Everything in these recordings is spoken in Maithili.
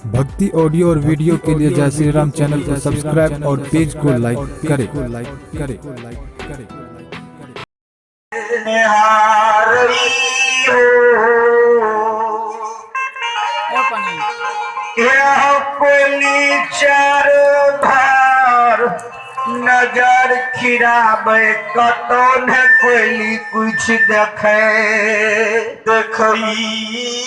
भक्ति ऑडियो और वीडियो के लिए जय श्री राम चैनल को सब्सक्राइब और पेज को लाइक करें। लाइक करें। कोयली चारो धार नजर खिराबे, कतौ ने कोयली कुछ देखे देखियो।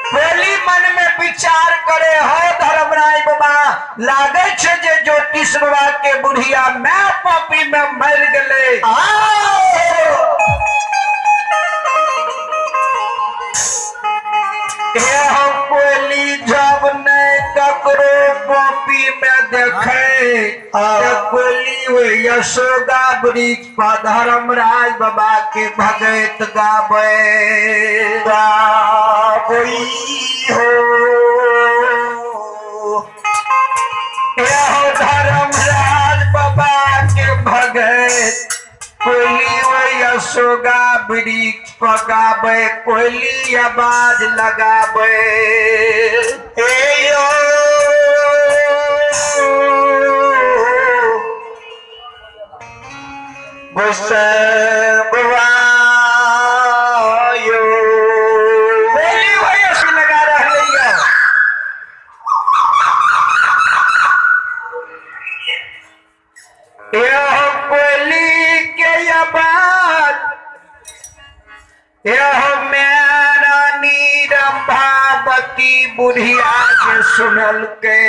कोयली मन में विचार करे, हो धर्मराय बाबा, लागे छे जे ज्योतिष बाबा के बुढ़िया मैं पापी में मर गेले। कोयली जब नहीं ककरो पापी में देखे, कोयली यशोदा वृक्ष पर धर्मराज बाबा के भगत गावे गाबई हो। धर्मराज बाबा के भगत कोयली यशोदा वृक्ष पर गावे, कोयली आवाज लगावे। हे यो गोसैबवायो, कोयली वही लगा रही है। यह कोयली के आवाज यह मेरा रंभावती बुढ़िया के सुनल के।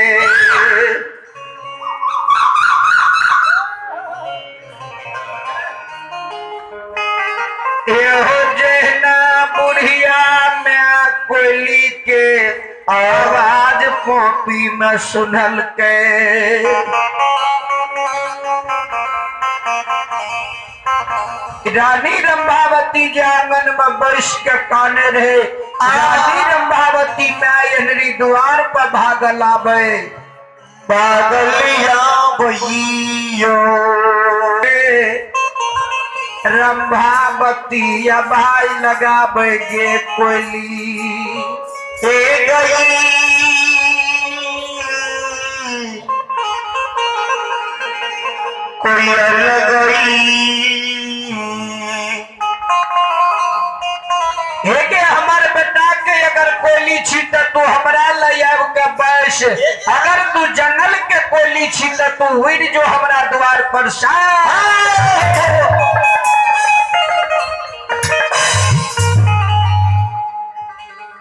यह जहना बुढ़िया में कोयली के आवाज कॉपी में सुनल के। रानी रंभावती के आंगन में बरस के काने रहे। रानी रंभावती में एहनरी द्वार पर भागल आवे, पागलिया भइयो। रंभावती भाई लगावे गे कोयली हे गई कोयल गई। हे के हमार बेटा के अगर कोयली छी त तू हमरा लय आब के बैस, अगर तू जंगल के कोयली छी त तू उड़ जो हमरा द्वार पर सा।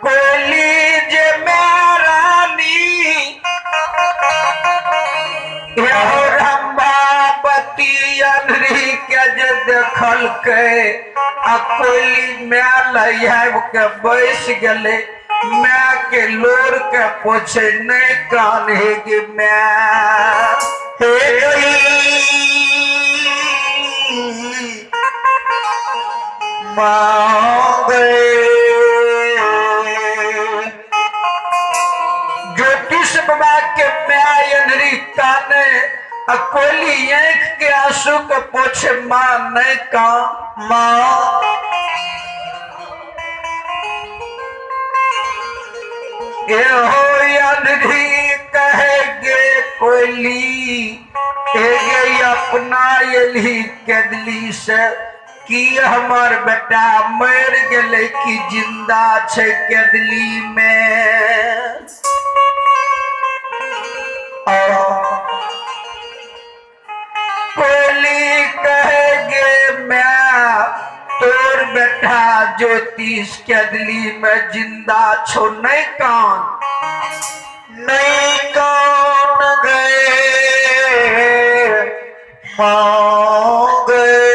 कोयली जे रानी एहो रंभावती अनरी के जे देखल के, आ कोयली my लय आबि के बैस गेले। My के लोर के पोछे नहीं कान हे गे my. हे गई माँ गए। ज्योतिष बाबा के my अनरी काने, आ कोयली आँख के आंसू के पोछे माँ नहीं कान माँ। एहो अनरी कहे गे कोयली, एगे अपना एलही केदली से कि हमर बेटा मर गेले कि जिंदा छे केदली में। कोयली कहे गे मैं तोर बेटा ज्योतिष केदली में जिंदा छो नहीं कान नहीं कान गए माँ गए।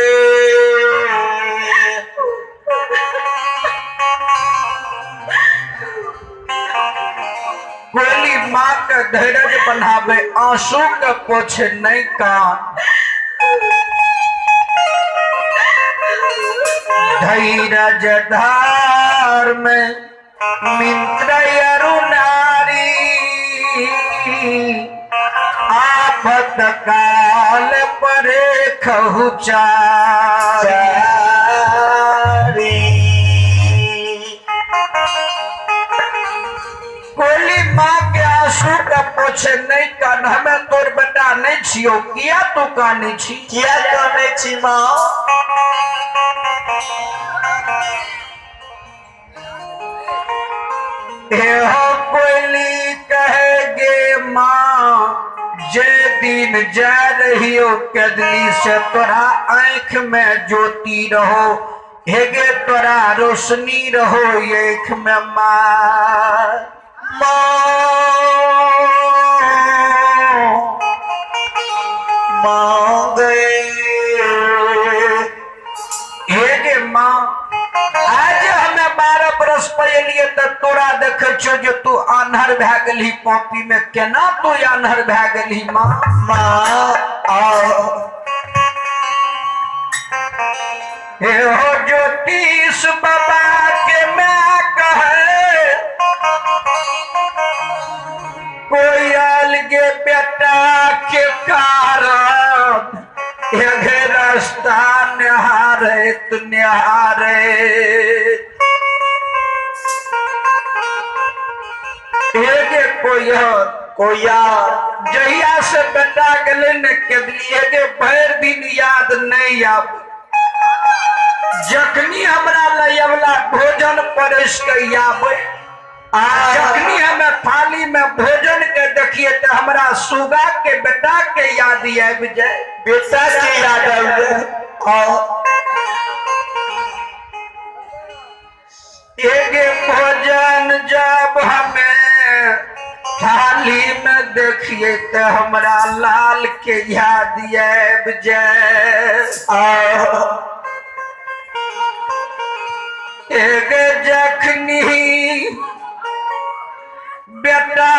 कोयली माँ के धैर्य बनावे, आंसू के पोछे नहीं कान। धैर्य धार में मित्र अरुणारी, आफत काल परे खहु चारी। पोछे नहीं कान, हमें तोर बेटा नहीं छियो, किया तू काने छी? किया काने छी माँ? हे हो कोयली कहे गे माँ, जे दिन जा रहियो केदली से तोरा आँख में ज्योति रहो, हेगे तोरा रोशनी रहो आँख में माँ। माँ गए। हेगे माँ, आज हमें 12 बरस पर एलिए त तोरा देखे छो जे तू आन्हर भए गेलही कॉपी में, केना तू आन्हर भए गेलही माँ? माँ आओ। हे हो ज्योतिष बाबा के मैं कहे कोई अलगे बेटा के कारण एगे रास्ता निहारत निहारत एगे कोई कोया जहिया से बेटा गेलै ने केदली, एगे भरि दिन याद नहीं आब। जखनी हमरा लय अवला भोजन परसि के आबै, आ जखनी हमें थाली में भोजन के देखिए तो हमरा सुगा के बेटा के याद आबि जाए। बेटा के याद आबि जाए। एगे भोजन जब हमें थाली में देखिए तो हमरा लाल के याद आबि जाए। एगे जखनी बेटा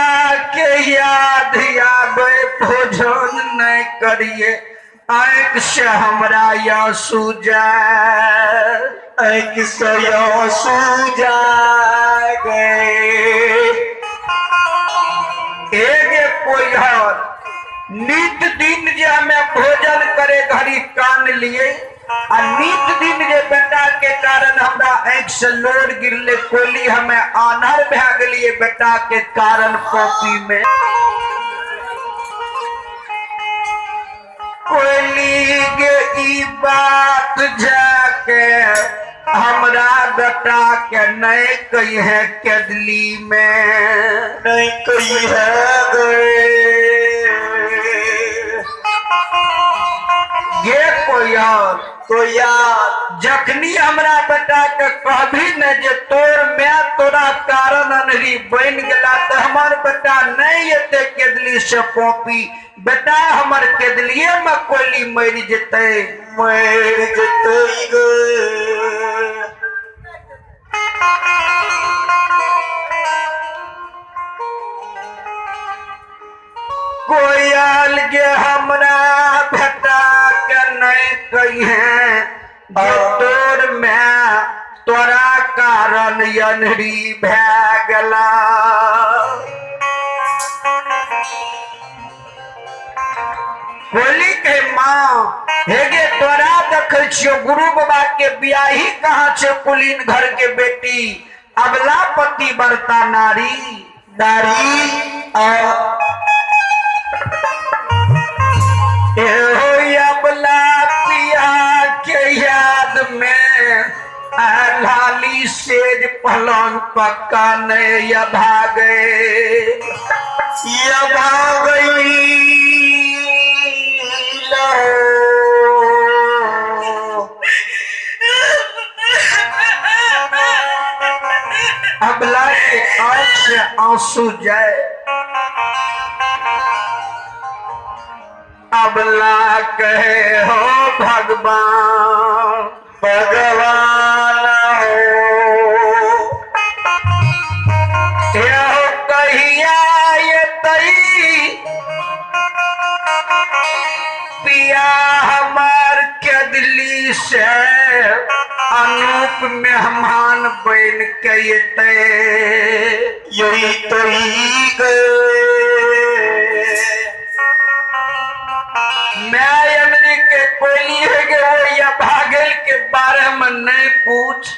के याद आबे भोजन नहीं करिए, आँख से हमरा आंसू जाए, आँख से आंसू जाए गए। एगे कोई हर नित दिन जे हमें भोजन करे घड़ी कान लिए, आ नित दिन जे बेटा के कारण हमरा आँख से लोर गिरले, कोली हमें आन्हर भए गेलिए बेटा के कारण कॉपी में। कोली गे ई बात जाके हमरा बेटा के नहीं कही है केदली में, नहीं कही है गए। गे कोयल कोया जखनी हमरा बेटा के कहबी ने जे तोर my तोरा कारण अनरी बन गेला, तो हमार बेटा नहीं एते केदली से कॉपी, बेटा हमर केदलिए में कोयली मरि जेतै, मरि जेतै गे। कोयल गे हमरा बेटा के नहीं कहिए जे तोर my तोरा कारण अनरी भए गेला। कोली के माँ हेगे तोरा देखै छियो गुरु बाबा के बियाही कहाँ छे कुलीन घर के बेटी, अबला पति बरता नारी नारी। एहो अबला पिया के याद में लाली सेज पलंग पक्का नहीं भागे, ये भागई लो। अबला के आंख से आंसू जाए, अबला कहे हो भगवान भगवान हो, यह कहिया ये तई पिया हमार केदली से अनूप मेहमान बन के एतै, यही तई गए। मैं अमरी के कोयली है गे वो या भागल के बारे में नहीं पूछ,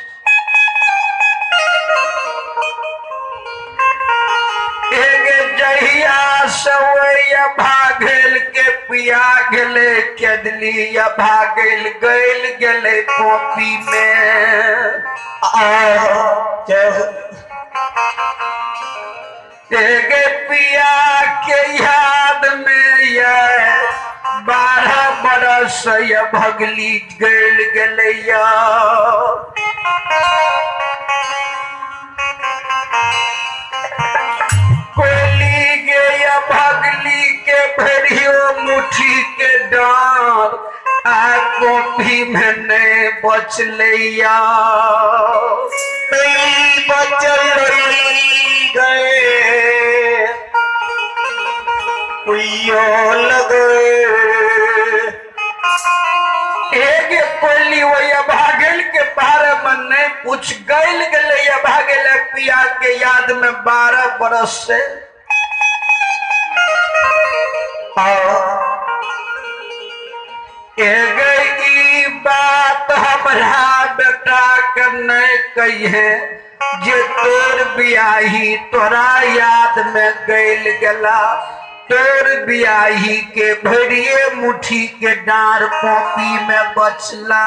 एक जहिया बरस ओहि भागल के पिया गेलै केदली या भागल गैल गेलै कॉपी में। जय हो। एगे पिया के याद में ये 12 बरस ये भगली गैल गेलैया। कोयली गे या भगली के भरियो मुट्ठी के डार आ कॉपी में नहीं बचलैया। नहीं बचल गए कुइयो लगे। एक कोयली वही भागल के बारे में नहीं पूछ गैल गेलै या भागल पिया के याद में 12 बरस से। एगे ई बात हमरा बेटा के नहीं कहिए जे तोर बियाही तोरा याद में गैल गेला, तोर बियाही के भरिए मुट्ठी के डार कॉपी में बचला।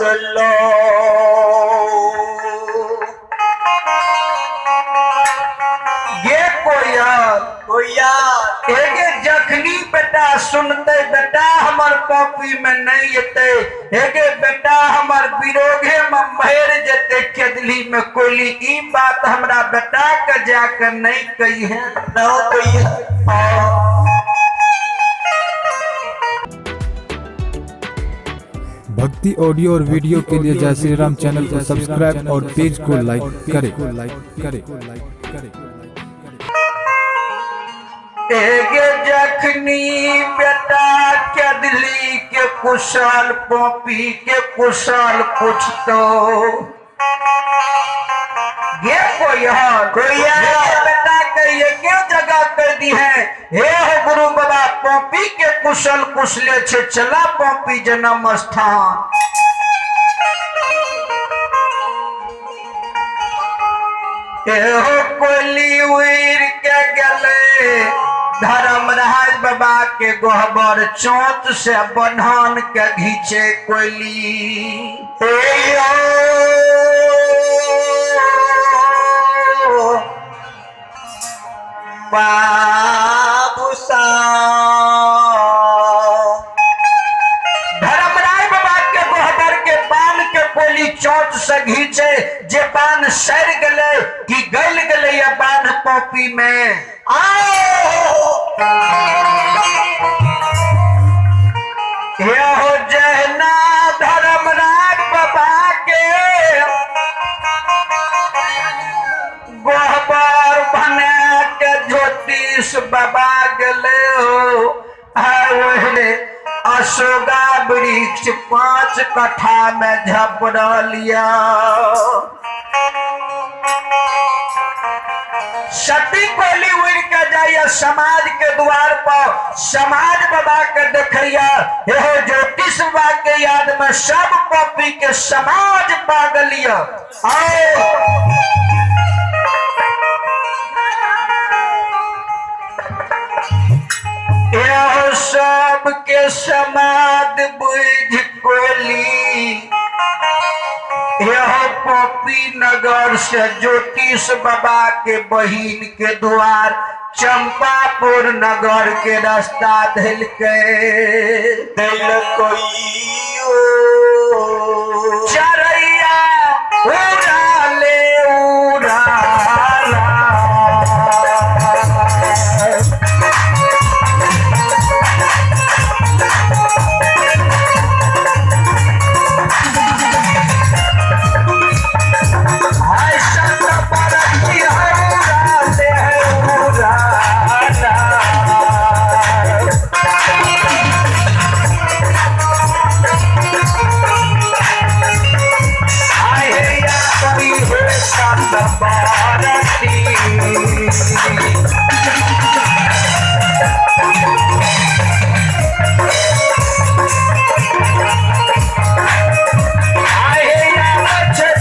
चलो ये कोयल कोयल एगे जखनी बेटा सुनते बेटा हमर कॉपी में नहीं एते, एगे बेटा हमर विरोधे में मर जेते केदली में कोयली, ई बात हमरा बेटा के जाकर नहीं कही है। ना कही है। भक्ति ऑडियो और वीडियो के लिए जय श्री राम चैनल को सब्सक्राइब और पेज को लाइक करें। लाइक करें। एगे जखनी बेटा केदली के कुशल पॉपी के कुशल पूछतो गे कोयल कोयल। बेटा के ये क्यों जगह कर दी है? हे हो गुरु बाबा पॉपी के कुशल कुशले छे चला पॉपी जन्म स्थान। एहो कोयली उड़ के गेले धर्मराज बाबा के गोहबर चोट से बन्हन के घीचे कोयली। हे बाबूसा धर्मराज बाबा के गोहबर के बांध के कोयली चोट से घीचे, जे बांध सड़ गले कि गल गले या बांध कॉपी में। आओ हो जहना धर्मराज बाबा के गोहबर बना के ज्योतिष बाबा गले हो अशोका वृक्ष 5 कट्ठा में झपड़ लिया। सती कोयली उड़ के जाइए समाज के द्वार पर, समाज बाबा के देखिया एहो ज्योतिष बाबा के याद में सब कॉपी के समाज पागलिया। आओ एहो सब के समाज बुझ कोयली यह पॉपी नगर से ज्योतिष बाबा के बहिन के द्वार चंपापुर नगर के रास्ता धल के दिल कोई चरैया उड़ा ले उड़ा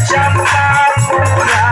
चंपापुरा।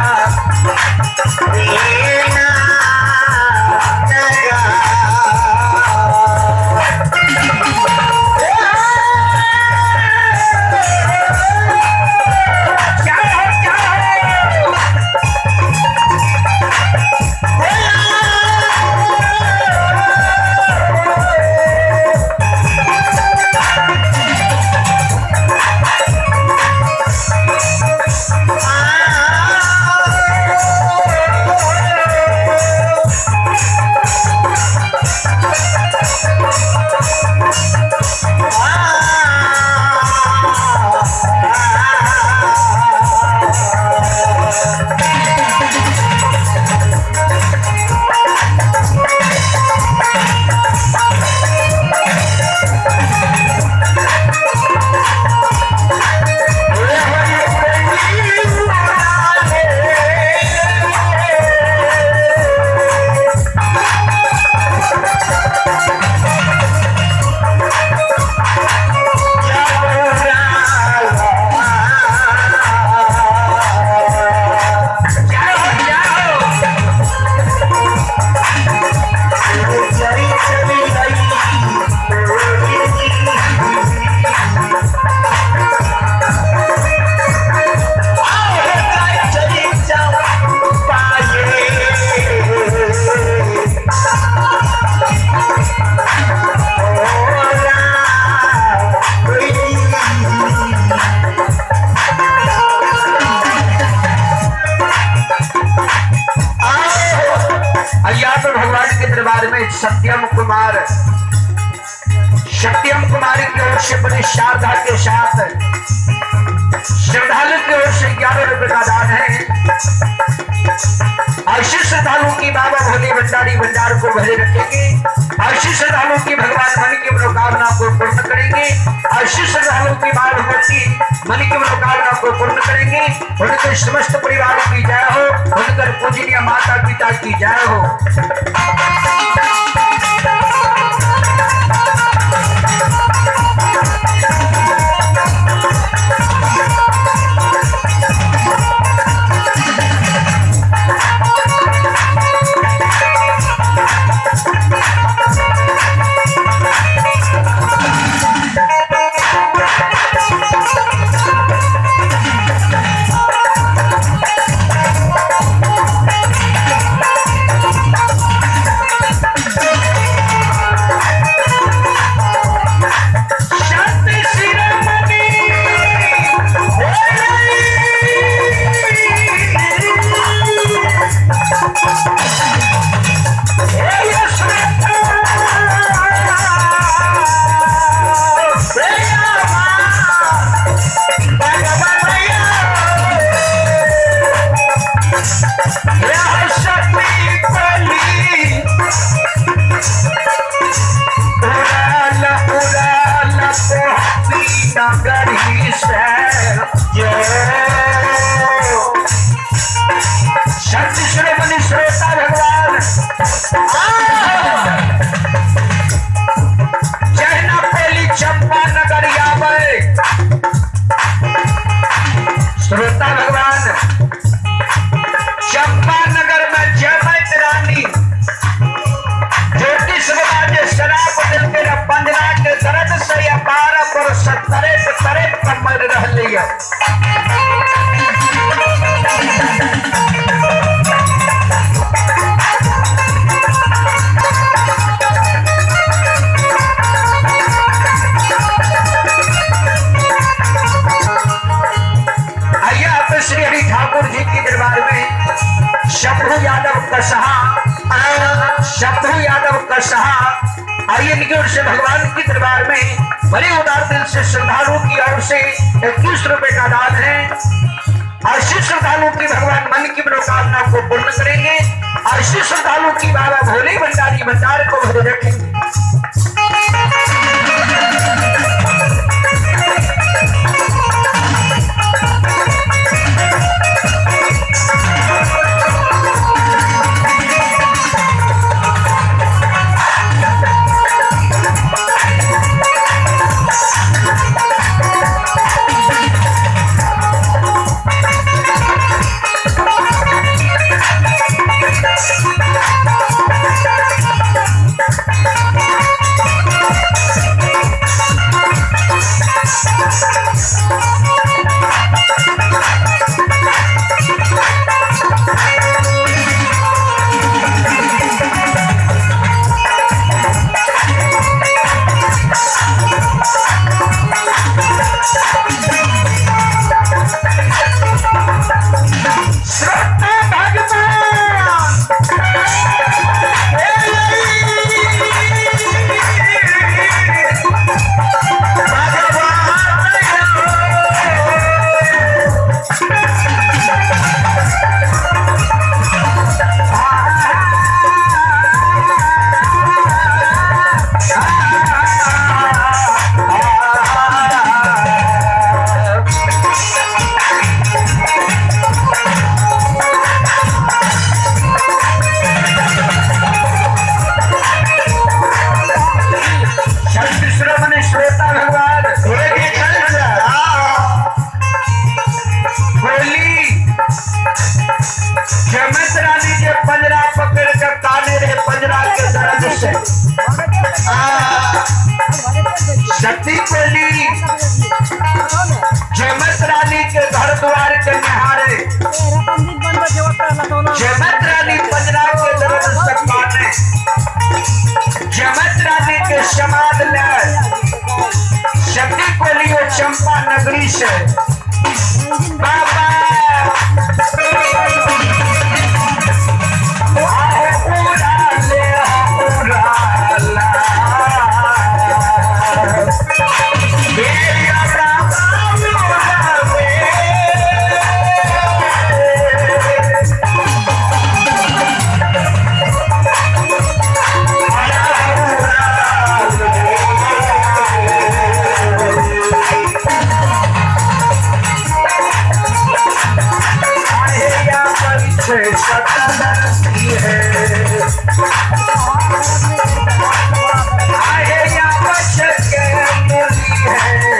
सत्यम कुमार, सत्यम कुमार की ओर से बड़ी श्रद्धा के साथ श्रद्धालु की ओर से 11 रुपए का दान है। ऐसे श्रद्धालु की बाबा भोले भंडारी भंडार को भरे रखेंगे। ऐसे श्रद्धालु की भगवान मन की मनोकामना को पूर्ण करेंगे। ऐसे श्रद्धालु की मां भगवती मन की मनोकामना को पूर्ण करेंगे। उनके समस्त परिवार की जय हो, उनकर पूजनीय माता पिता की जय हो। श्रोता भगवान, चंपा नगर में जयमत रानी ज्योतिष बाबा शराब दिल के पंजरा के दर्द से या 12 वर्ष तरे तरे मर रही है। श्री हरि ठाकुर जी के दरबार में शंभू यादव कसहा, शंभू यादव कसहा आइए इनकी ओर से भगवान के दरबार में बड़े उदार दिल से श्रद्धालु की ओर से 21 रुपए का दान है। ऐसे श्रद्धालु की भगवान मन की मनोकामना को पूर्ण करेंगे। ऐसे श्रद्धालु की बाबा भोले भंडारी भंडार को भरे रखेंगे। शक्ति कोली जयमत रानी के घर द्वार के निहारे, जयमत रानी पंजरा के दर्द सकाने, जयमत रानी के समाध ले शक्ति कोली चंपा नगरी से बाबा उड़ा ले उड़ा है सतरती है। आहे आवश्यक मूली है।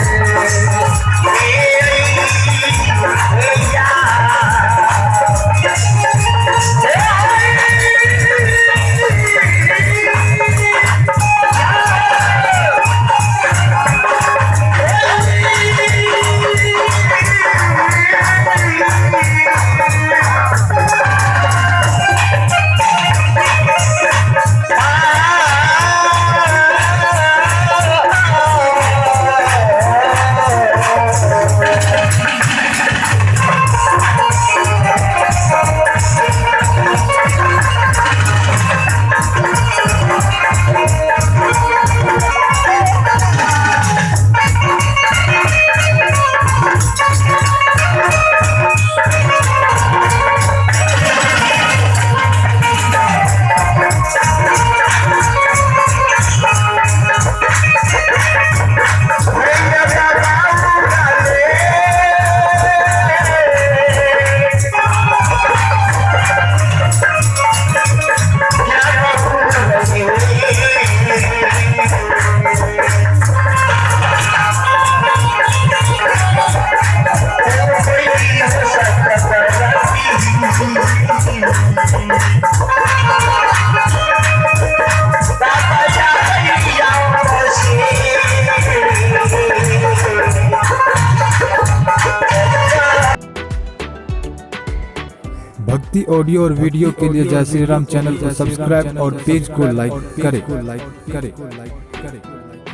भक्ति ऑडियो और वीडियो के लिए जय श्री राम चैनल को सब्सक्राइब और पेज को लाइक करें। लाइक करें। लाइक करें।